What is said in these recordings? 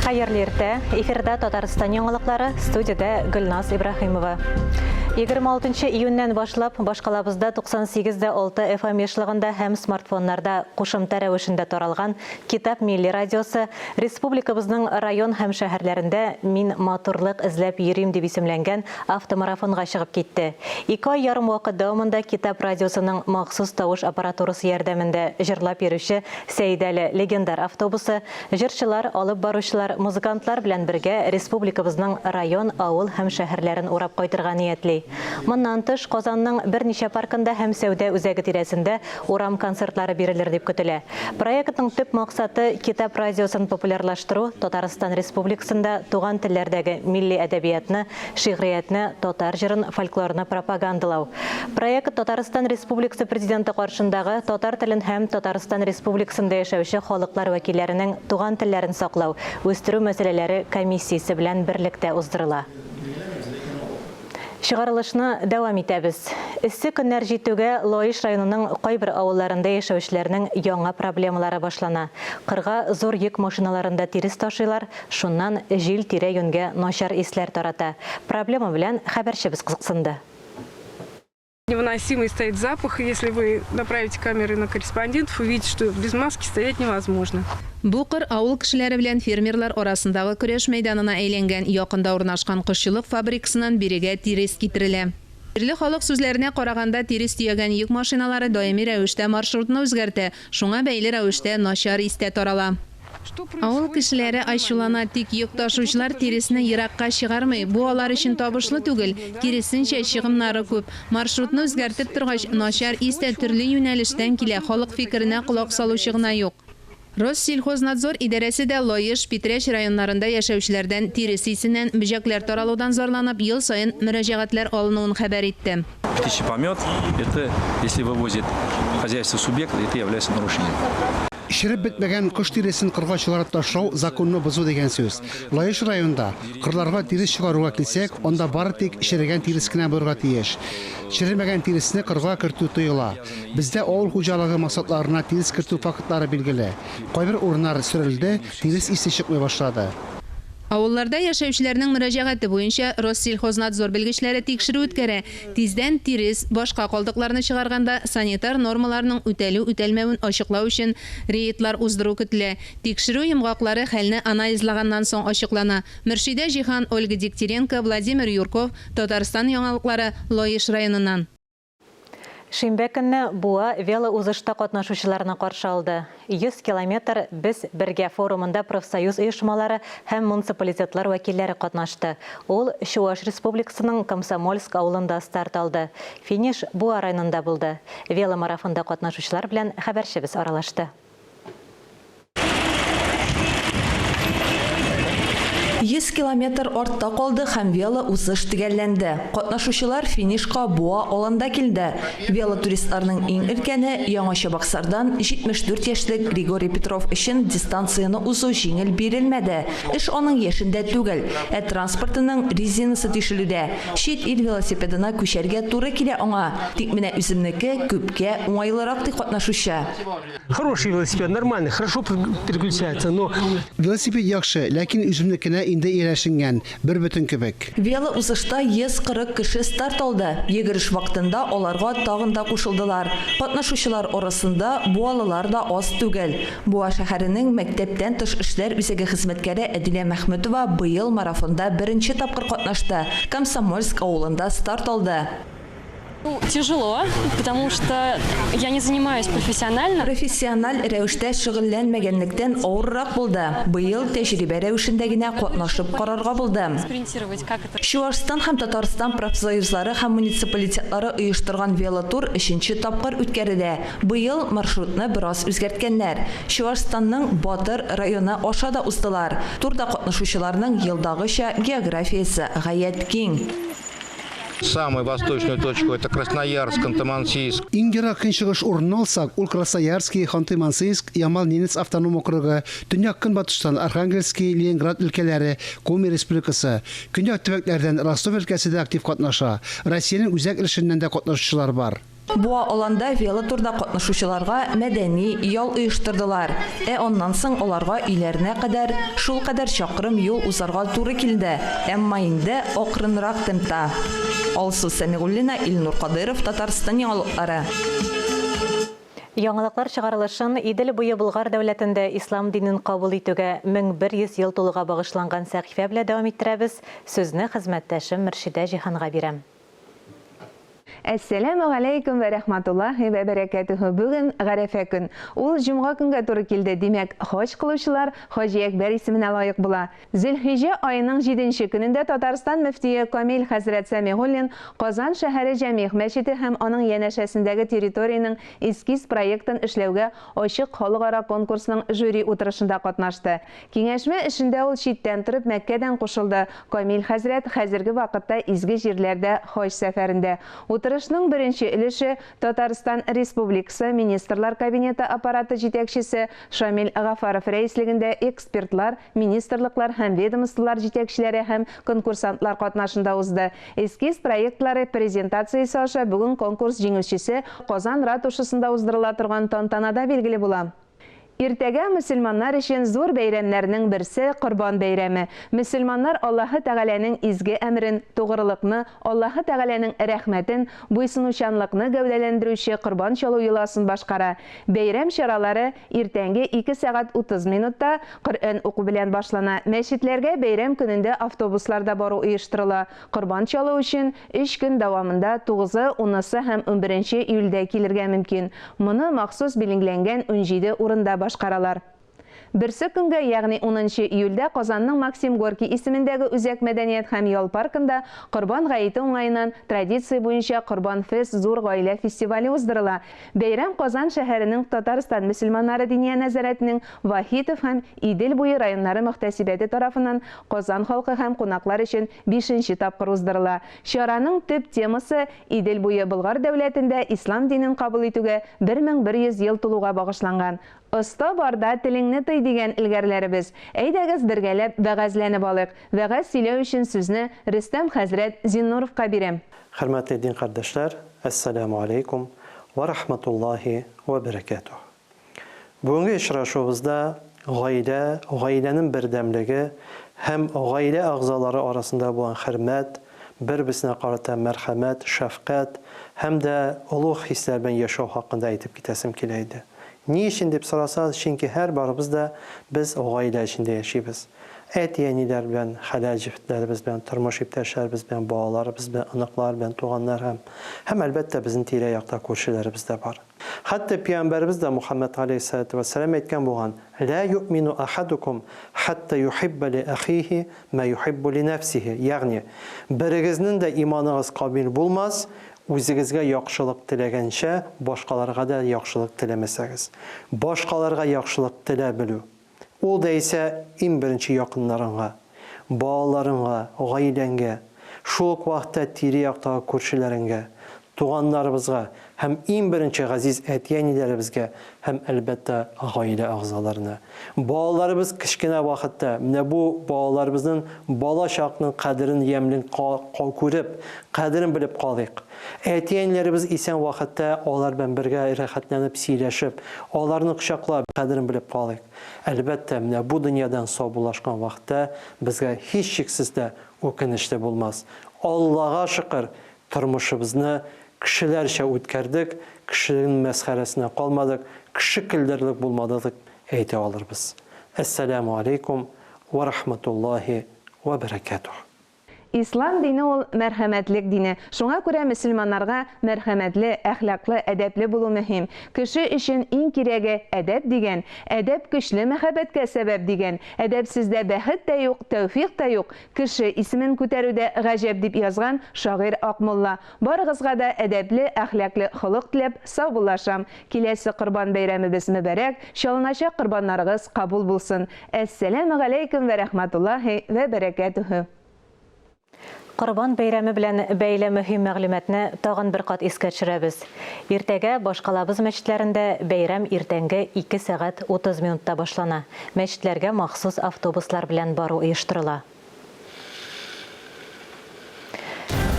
Хәерле иртә. Эфирда Татарстан яңалыклары, студиядә Гөлназ Ибраһимова. 26 июньнән башлап башкалабызда 98,6 FM ешлыгында һәм смартфоннарда кушымта рәвешендә таралган Китап милли радиосы республикабызның район һәм шәһәрләрендә Мин матурлык эзләп йөрим дип исемләнгән автомарафонга чыгып китте. Ике ай ярым вакыт дәвамында Китап радиосының махсус тавыш аппаратурасы ярдәмендә җырлап йөрүче Сәидәле легендар автобусы җырчылар, алып баручылар, музыкантлар белән бергә республикабызның район, авыл һәм шәһәрләрен урап кайтырга ниятли. Моннан тыш, Казанның берничә паркында һәм сәүдә үзәге тирәсендә урам концертлары бирелер дип көтелә. Проектның төп максаты, Китап радиосын популярлаштыру, Татарстан Республикасында туган телләрдәге милли әдәбиятны, шигъриятне, татар җырын, фольклорны пропагандалау. Проект Татарстан Республикасы Президенты каршындагы татар телен һәм Татарстан Республикасында яшәүче халыклар вәкилләренең туган телләрен саклау, үстерү мәсьәләләре комиссиясе белән берлектә уздырыла. Чыгарылышны дәвам итәбез. Эссе көннәр җитүгә Лаеш районының кайбер авылларында яшәүчеләрнең яңа проблемалары башлана. Кырга зур йөк машиналарында тирес ташыйлар, шуннан җил тирә-юньгә начар исләр тарата. Проблема белән хәбәрчебез кызыксынды. Невыносимый стоит запах, если вы направите камеры на корреспондентов, увидите, что без маски стоять невозможно. Бу кыр авыл кешеләре белән фермерлар арасындагы көрәш мәйданына әйләнгән. Якында урнашкан кошчылык фабрикасыннан бирегә тирес китерелә. Җирле халык сүзләренә караганда, тирес төягән йөк машиналары даими рәвештә маршрутны үзгәртә, шуңа бәйле рәвештә начар ис тә тарала. Авыл кешеләре ачулана, тик йөк ташучылар тиресне еракка чыгармый, бу алар өчен табышлы түгел, киресенчә, чыгымнары күп. Маршрутны үзгәртеп торгач, начар ис тә төрле юнәлештән килә, халык фикеренә колак салучы гына юк. Россельхознадзор идарәсе дә Лаеш, Питрәч районнарында яшәүчеләрдән тирес исеннән, бөҗәкләр таралудан зарланып, ел саен мөрәҗәгатьләр алынуын хәбәр итте. Птичий помет, это если вывозит хозяйство субъект, это является нарушением. Череп бетмәгән кош тиресен кырга чыгарып ташлау законны бозу дигән сүз. Лаеш районында кырларга тирес чыгаруга килсәк, анда бары тик черегән тирес кенә булырга тиеш. Черемәгән тиресне кырга кертү тыела. Бездә авыл хуҗалыгы максатларына тирес кертү фактлары билгеле. Кайбер урыннар сөрелде, тирес исе чыкмый башлады. Авылларда яшәүчеләрнең мөрәҗәгате буенча Россельхознадзор белгечләре тикшерү үткәрә. Тиздән тирес, башка калдыкларны чыгарганда санитар нормаларның үтәлү-үтәлмәвен ачыклау өчен рейдлар уздыру көтелә. Тикшерү йомгаклары хәлне анализлаганнан соң ачыклана. Мөршидә Җиһан, Ольга Дегтяренко, Владимир Юрков, Татарстан яңалыклары, Лаеш районыннан. Шимбә көнне Буа велоузышта катнашучыларны каршы алды. 100 километр Без бергә форумында профсоюз оешмалары һәм муниципалитетлар вәкилләре катнашты. Ул Чуаш Республикасының Комсомольск авылында старт алды. Финиш Буа районында булды. Веломарафонда катнашучылар белән хәбәрчебез аралашты. 100 километр артта калды һәм велоузыш төгәлләнде. Катнашучылар финишка Буа аланда килде. Велотуристларның иң өлкәне, Яңа Чабаксардан 74 яшьлек Григорий Петров өчен дистанцияне узу җиңел бирелмәде. Эш аның яшендә түгел, ә транспортының резинасы тишелүдә. Чит ил велосипедына күчәргә туры килә аңа. Тик менә үземнеке күпкә уңайлырак, ди катнашучы. Хороший велосипед, нормальный, хорошо переключается, но... Велосипед яхшы, ләкин үземнекенә инде ияләшенгән, бербөтен кебек. Велоузышта 140 кеше старт алды. Йөгереш вакытында аларга тагын да кушылдылар. Катнашучылар арасында буалылар да аз түгел. Буа шәһәренең мәктәптән тыш эшләр үзәге хезмәткәре Әдилә Мәхмүтова быел марафонда беренче тапкыр катнашты, Комсомольск авылында старт алды. Тяжело, потому что я не занимаюсь профессионально. Профессиональ рәвештә шөгыльләнмәгәнлектән авыррак булды. Быел тәҗрибә рәвешендә генә катнашып карарга булдым. Чуашстан һәм Татарстан профсоюзлары һәм муниципалитетлары оештырган велотур өченче тапкыр үткәрелә. Быел маршрутны бераз үзгәрткәннәр. Чуашстанның Батыр районы аша да уздылар. Турда катнашучыларның елдагыча географиясе гаять киң. Самую восточную точку это Красноярск, Ханты-Мансийск. Иң ерак көнчыгыш урынны алсак, ул Красноярский, Ханты-Мансийск, Ямал-Ненец автоном округы, төньяк-көнбатыштан Архангельский, Ленинград өлкәләре, Коми Республикасы. Көньяк төбәкләрдән Ростов өлкәсе дә актив катнаша. Россиянең үзәк өлешеннән дә катнашучылар бар. Буа аланда велотурда катнашучыларга мәдәни ял оештырдылар. Ә аннан соң аларга өйләренә кадәр шулкадәр чакрым юл узарга туры килде, әмма инде акрынрак темпта. Алсу Сәмигуллина, Илнур Кадыйров, Татарстан яңалыклары. Яңалыклар чыгарылышын Идел буе Болгар дәүләтендә ислам динен кабул итүгә 1100 ел тулуга багышланган сәхифә белән дәвам иттерәбез. Сүзне хезмәттәшем Мөршидә Җиһанга бирәм. Әссәләмү галәйкүм вә рәхмәтуллаһи вә бәрәкәтүһү. Бүген Гарәфә көн. Ул җомга көнгә туры килде. Димәк, хаҗ кылучылар Хаҗи Әкбәр исеменә лаек була. Зөлхиҗә аеның җиденче көнендә Татарстан мөфтие Камил хәзрәт Сәмигуллин Казан шәһәре Җәмигъ мәчете һәм аның янәшәсендәге территориянең эскиз проектын эшләүгә ачык халыкара конкурсның жюри утырышында катнашты. Киңәшмә эшендә ул читтән торып Мәккәдән кушылды. Камил хәзрәт хәзерге вакытта изге җирләрдә хаҗ сәфәрендә. Утырышның беренче өлеше Татарстан Республикасы Министрлар Кабинеты Аппараты җитәкчесе Шамил Гафаров рәислегендә экспертлар, министрлыклар һәм ведомстволар җитәкчеләре һәм конкурсантлар катнашында узды. Эскиз проектлары презентациясе аша бүген конкурс җиңүчесе Казан Ратушасында уздырыла торган тантанада билгеле була. Иртәгә мөселманнар өчен зур бәйрәмнәрнең берсе, Корбан бәйрәме. Мөселманнар Аллаһы Тәгаләнең изге әмерен, тугрылыкны, Аллаһы Тәгаләнең рәхмәтен, буйсынучанлыкны гәүдәләндерүче корбан чалу йоласын башкара. Бәйрәм чаралары иртәнге 2 сәгать 30 минутта Коръән уку белән башлана. Мәчетләргә бәйрәм көнендә автобусларда бару оештырыла. Корбан чалу өчен өч көн дәвамында, тугызы, унысы һәм унберенче июльдә килергә мөмкин. Моны махсус билгеләнгән 17 урында башкаралар. Берсе көнгә, ягъни унынчы июльдә Казанның Максим Горький исемендәге Үзәк мәдәният һәм ял паркында Корбан гаете уңаеннан традиция буенча Корбан Фест зур гаилә фестивале уздырыла. Бәйрәм Казан шәһәренең Татарстан мөселманнары Диния нәзарәтенең Вахитов һәм Идел буе районнары мөхтәсибәте тарафыннан Казан халкы һәм кунаклар өчен бишенче тапкыр уздырыла. Чараның төп темасы Идел буе Болгар дәүләтендә ислам динен кабул итүгә 1100 ел тулуга багышланган. Оста барда телеңне тый дигән элгәрләребез. Әйдәгез бергәләп вәгазьләнеп алыйк. Вәгазь сөйләү өчен сүзне Рөстәм хәзрәт Зиннуровка бирәм. Хөрмәтле дин кардәшләр, Әссәләмү алейкум вә рахматуллаһи вә бәрәкәтүһ. Бүгенге очрашуыбызда гаилә, гаиләнең бердәмлеге һәм гаилә әгъзалары арасында булган хөрмәт, бер-берсенә карата мәрхәмәт, шәфкать һәм дә олуг хисләр белән яшәү хакында әйтеп китәсем килә иде. Ни өчен дип сорасагыз, чөнки һәрбарыбыз да без гаилә эчендә яшибез. Әти-әниләр белән, хәләл җефетләребез белән, тормыш иптәшләребез белән, балаларыбыз белән, оныклар белән, туганнар һәм, һәм, әлбәттә, безнең тирә-якта күршеләребез дә бар. Хәтта пәйгамбәребез дә Мухәммәд галәйһиссәләтү вәссәлам әйткән булган, Лә юъмину әхәдукум хәтта юхиббә ли әхиһи мә юхиббу ли нәфсиһи, ягъни, берегезнең дә иманыгыз камил булмас, үзегезгә яхшылык теләгәнчә, башкаларга да яхшылык теләмәсәгез. Башкаларга яхшылык телә белү. Ул да исә иң беренче якыннарыңа, балаларыңа, гаиләңгә, шул ук вакытта тирә-яктагы күршеләреңгә, туганнарыбызга һәм иң беренче газиз әти-әниләребезгә һәм, әлбәттә, гаилә әгъзаларына. Балаларыбыз кечкенә вакытта, менә бу балаларыбызның бала чакның кадерен, ямьлен күреп, кадерен белеп калыйк. Әти-әниләребез исән вакытта алар белән бергә рәхәтләнеп сөйләшеп, аларны кочаклап, кадерен белеп калыйк. Әлбәттә, менә бу дөньядан саубуллашкан вакытта безгә һичшиксез дә үкенечле булмас. Аллага шөкер, тормышыбызны кешеләрчә үткәрдек, кешенең мәсхәрәсенә калмадык, кеше көлдерерлек булмадык дип әйтә алырбыз. Әссәләмү алейкум вә рахматуллаһи вә бәрәкәтүһ. Ислам дине ул, мәрхәмәтлек дине. Шуңа күрә мөселманнарга мәрхәмәтле, әхлаклы, әдәпле булу мөһим. Кеше өчен иң кирәге, әдәп дигән. Әдәп көчле мәхәббәткә сәбәп дигән. Әдәпсездә бәхет тә юк, тәүфикъ та юк, кеше исемен күтәрү дә гаҗәп дип язган шагыйрь Акмулла. Барыгызга да әдәпле, әхлаклы холык теләп, саубуллашам. Киләсе Корбан бәйрәмебез мөбарәк, чалыначак корбаннарыгыз кабул булсын. Әссәләмегаләйкүм вә рәхмәтуллаһи вә бәрәкәтүһү. Корбан бәйрәме белән бәйле мөһим мәгълүматны тагын бер кат искә төшерәбез. Иртәгә башкалабыз мәчетләрендә бәйрәм иртәнге 2 сәгать 30 минутта башлана. Мәчетләргә махсус автобуслар белән бару оештырыла.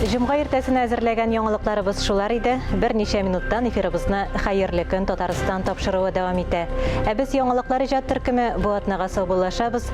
Җомга иртәсенә әзерләгән яңалыкларыбыз шулар иде. Берничә минуттан эфирыбызны Хәерле көн Татарстан тапшыруы дәвам итә. Ә без яңалыклар иҗат төркеме бу атнага саубуллашабыз.